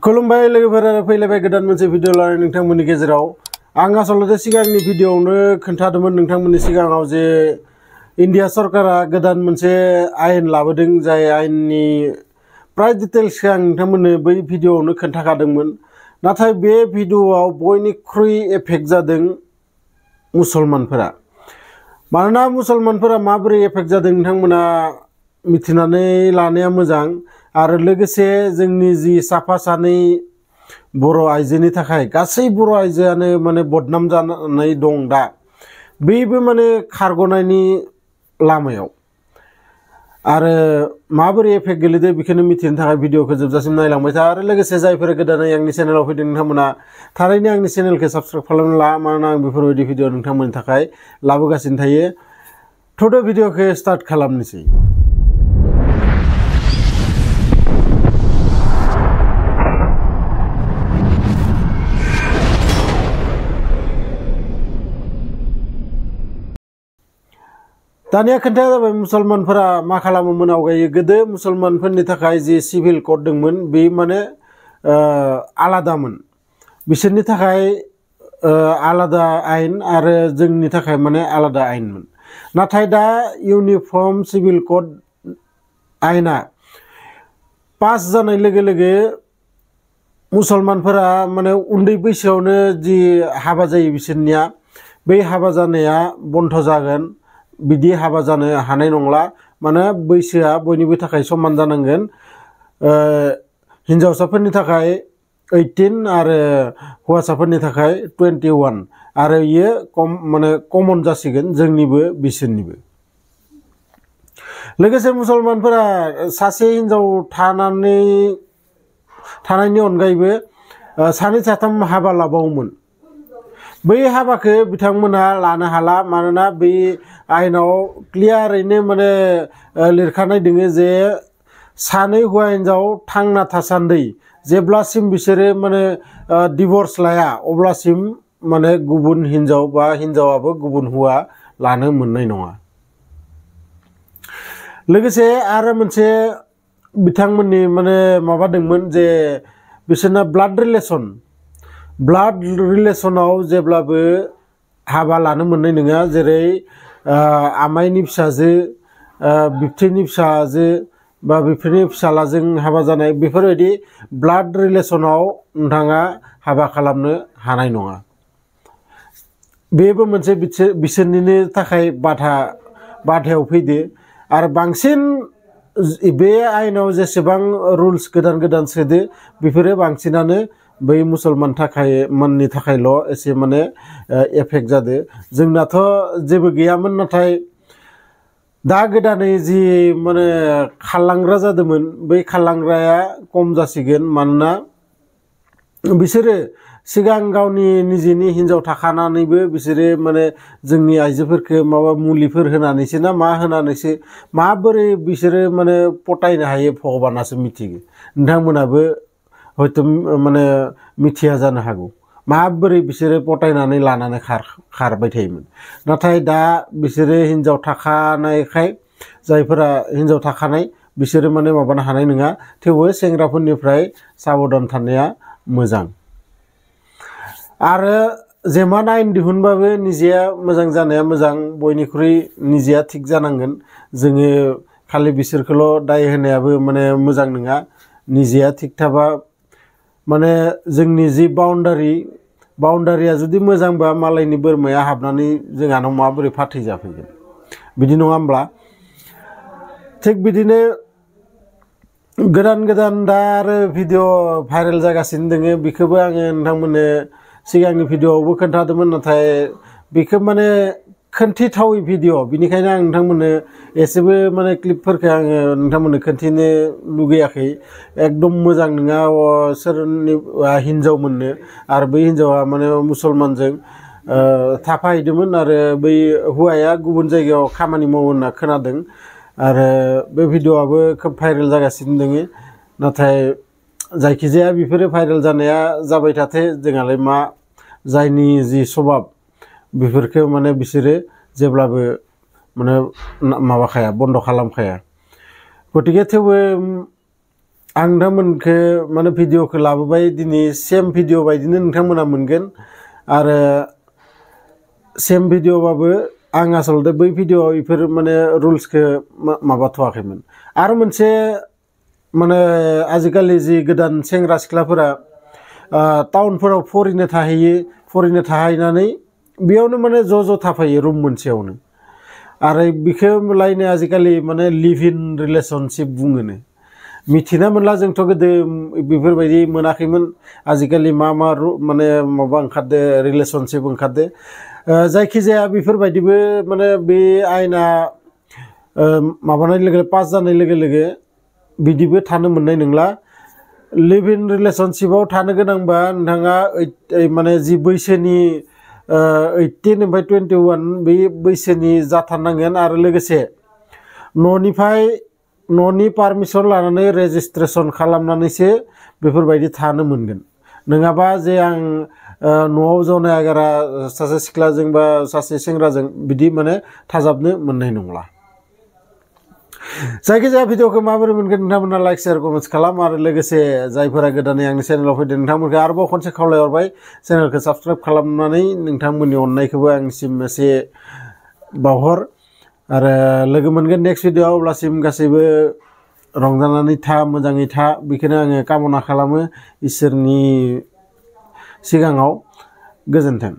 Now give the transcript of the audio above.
खुलुमबाय लोगोफोर आरो फैलायबाय गोदान मोनसे भिडिअ लानानै नोंथांमोननि गेजेराव आं आसलते सिगांनि भिडिअआवनो खोन्थादोंमोन नोंथांमोननि सिगाङाव जे इन्डिया सरकारा गोदान मोनसे आयेन लाबोदों जाय आयेननि प्राय डिटेल्सखौ आं नोंथांमोननो बै भिडिअआवनो खोन्थाखादोंमोन नाथाय बे भिडिअआव बयनिख्रुइ एफेक्ट जादों मुसलमानफोरा मानोना मुसलमानफोरा माबोरै एफेक्ट जादों नोंथांमोना मिथिनानै लानाया मोजां आरो लोगोसे जोंनि जि साफा सानै बर' आइजोनि थाखाय गासै बर' आइजोआनो माने बदनाम जानानै दं दा बैबो माने खारग'नायनि लामायाव आरो माबोरै एफेक्ट गोलैदो बेखौनो मिथिनो थाखाय भिडिअखौ जोबजासिम नायलांबाय था आरो लोगोसे जायफोरा गोदानै आंनि चेनेलाव फैदों नोंथांमोना थारैनो आंनि चेनेलखौ साबस्क्राइब खालामना ला मानोना आं बेफोरबायदि भिडिअ नोंथांमोननि थाखाय लाबोगासिनो थायो थ'द' भिडिअखौ स्टार्ट खालामनोसै। दानिया खोन्थाया जाबाय मुसलमानफोरा मा खालामोमोन आवगायो गोदो मुसलमानफोरनि थाखाय जि सिभिल कड दंमोन बे माने आलादामोन बिसोरनि थाखाय आलादा आयेन आरो जोंनि थाखाय माने आलादा आयेनमोन नाथाय दा इउनिफर्म सिभिल कड आयेना पास जानाय लोगो लोगो मुसलमानफोरा माने उन्दै बैसोआवनो जि हाबा जायो बिसोरनिया बै हाबा जानाया बन्द जागोन बिदि हाबा जानो हानाय नंला माने बैसोआ बयनिबो थाखाय समान जानांगोन हिनजावसाफोरनि थाखाय 18 आरो हौवासाफोरनि थाखाय 21 आरो इयो माने कमन जासिगोन जोंनिबो बिसोरनिबो लोगोसे मुसलमानफोरा सासे हिनजाव थानायनि अनगायैबो सानै साथाम हाबा लाबावोमोन बै हाबाखौ बिथांमोना लानो हाला मानोना बै आयेनाव क्लियारैनो माने लिरखानाय दोङो जे सानै हौवा हिनजाव थांना थासान्दि जेब्लासिम बिसोरो माने डिभर्स लाया अब्लासिम माने गुबुन हिनजाव बा हिनजावाबो गुबुन हौवा लानो मोननाय नङा। लोगोसे आरो मोनसे बिथांमोननि माने माबा दंमोन जे बिसोरना ब्लाड रिलेसनाव जेब्लाबो हाबा लानो मोननाय नङा जेरै आमाइनि फिसाजो बिबथैनि फिसाजो बा बिबथैनि फिसालाजों हाबा जानाय बेफोरबायदि ब्लाड रिलेसनाव नोंथाङा हाबा खालामनो हानाय नङा बेबो मोनसे बिसोरनिनो थाखाय बाधायाव फैदो आरो बांसिन बे आयेनाव जेसेबां रुल्स गोदान सोदो बेफोरो बांसिनानो बै मुसलमान माननि थाखायल' एसे माने एफेक्ट जादो जोंनाथ' जेबो गैयामोन नाथाय दा गोदानै जि माने खारलांग्रा जादोंमोन बै खारलांग्राया खम जासिगोन मानोना बिसोरो सिगां गावनि निजेनि हिनजाव थाखानानैबो बिसोरो माने जोंनि आइजोफोरखौ माबा मुलिफोर होनानैसो ना मा होनानैसो माबोरै बिसोरो माने पटायनो हायो भगबानासो मिथिगो नोंथांमोनाबो हयथ' माने मिथिया जानो हागौ माबोरै बिसोरो पटायनानै लानानै खारबाय थायोमोन नाथाय दा बिसोरो हिनजाव थाखानायखाय जायफोरा हिनजाव थाखानाय बिसोरो माने माबानो हानाय नङा थेवबो सेंग्राफोरनिफ्राय साबधान थानाया मोजां आरो जेमान आयेन दिहुनबाबो निजेया मोजां जानाया मोजां बयनिख्रुइ निजेया थिग जानांगोन जोङो खालि बिसोरखौल' दाय होनायाबो माने मोजां नङा निजेया थिग थाबा माने जोंनि जि बाउन्डारिया जुदि मोजांबा मालायनि बोरमाया हाबनानै जोंहानाव माबोरै फाथै जाफैगोन बिदि नङा होमब्ला थिग बिदिनो गोदान दा आरो भिडिअ भाइरेल जागासिनो दोङो बेखौबो आङो नोंथांमोननो सिगांनि भिडिअआवबो खोन्थादोंमोन नाथाय बेखौ माने खोन्थिथावै भिडिअ बिनिखायनो आं नोंथांमोननो एसेबो माने क्लिपफोरखौ आङो नोंथांमोननो खोन्थिनो लुगैयाखै एकदम मोजां नङा सोरनि हिनजाव मोननो आरो बै हिनजावा माने मुसलमानजों थाफाहैदोंमोन आरो बै हौवाया गुबुन जायगायाव खामानि मावो होनना खोनादों आरो बे भिडिअआबो खोब भाइरेल जागासिनो दङ नाथाय जायखिजाया बेफोरो भाइरेल जानाया जाबाय थाथे जोंहालाय मा जायनि जि सभाब बेफोरखौ माने बिसोरो जेब्लाबो माने माबाखाया बन्द खालामखाया गतिके थेवबो आं नोंथांमोनखो माने भिडिअखौ लाबोबाय दिनै सेम भिडिअ बायदिनो नोंथांमोना मोनगोन आरो सेम भिडिअबाबो आं आसलते बै भिडिअआव इफोर माने रुल्सखौ माबाथ'वाखैमोन आरो मोनसे माने आजिखालि जि गोदान सेंग्रा सिख्लाफोरा टाउनफोराव फरायनो थाहैनानै बेयावनो माने ज' थाफायो रुम मोनसेयावनो आरो बेखौ लायनो आजिखालि माने लिभ इन रिलेशनशिप बुङोनो मिथिना मोनला जोंथ' गोदो बेफोरबायदि मोनाखैमोन आजिखालि मा माने माबा ओंखारदो रिलेशनशिप ओंखारदो जायखिजाया बेफोरबायदिबो माने बे आयेना माबानाय लोगो पास जानाय लोगो लोगो बिदिबो थानो मोननाय नंला लिभ इन रिलेशनशिपआव थानो गोनांबा नोंथाङा माने जि बैसोनि 18 ओमफ्राय 21 बे बैसोनि जाथारनांगोन आरो लोगोसे न'नि पारमिसन लानानै रेजिस्ट्रेसन खालामनानैसो बेफोरबायदि थानो मोनगोन नङाबा जे आं न'आव जनाय आगारा सासे सिख्लाजों बा सासे सेंग्राजों बिदि माने थाजाबनो मोननाय नंला जायखिजाया भिडिअखौ माबोरै मोनगोन नोंथांमोना लाइक शेयार कमेन्ट्स खालाम आरो लोगोसे जायफोरा गोदानै आंनि चेनेलाव फैदों नोंथांमोनखौ आरोबाव खनसे खावलायहरबाय चेनेलखौ साबस्क्राइब खालामनानै नोंथांमोननि अननायखौबो आंनिसिम एसे बावहर आरो लोगो मोनगोन नेक्स्ट भिडिअआव अब्लासिम गासैबो रंजानानै था मोजाङै था बेखौनो आङो कामना खालामो इसोरनि सिगाङाव गोजोन्थों।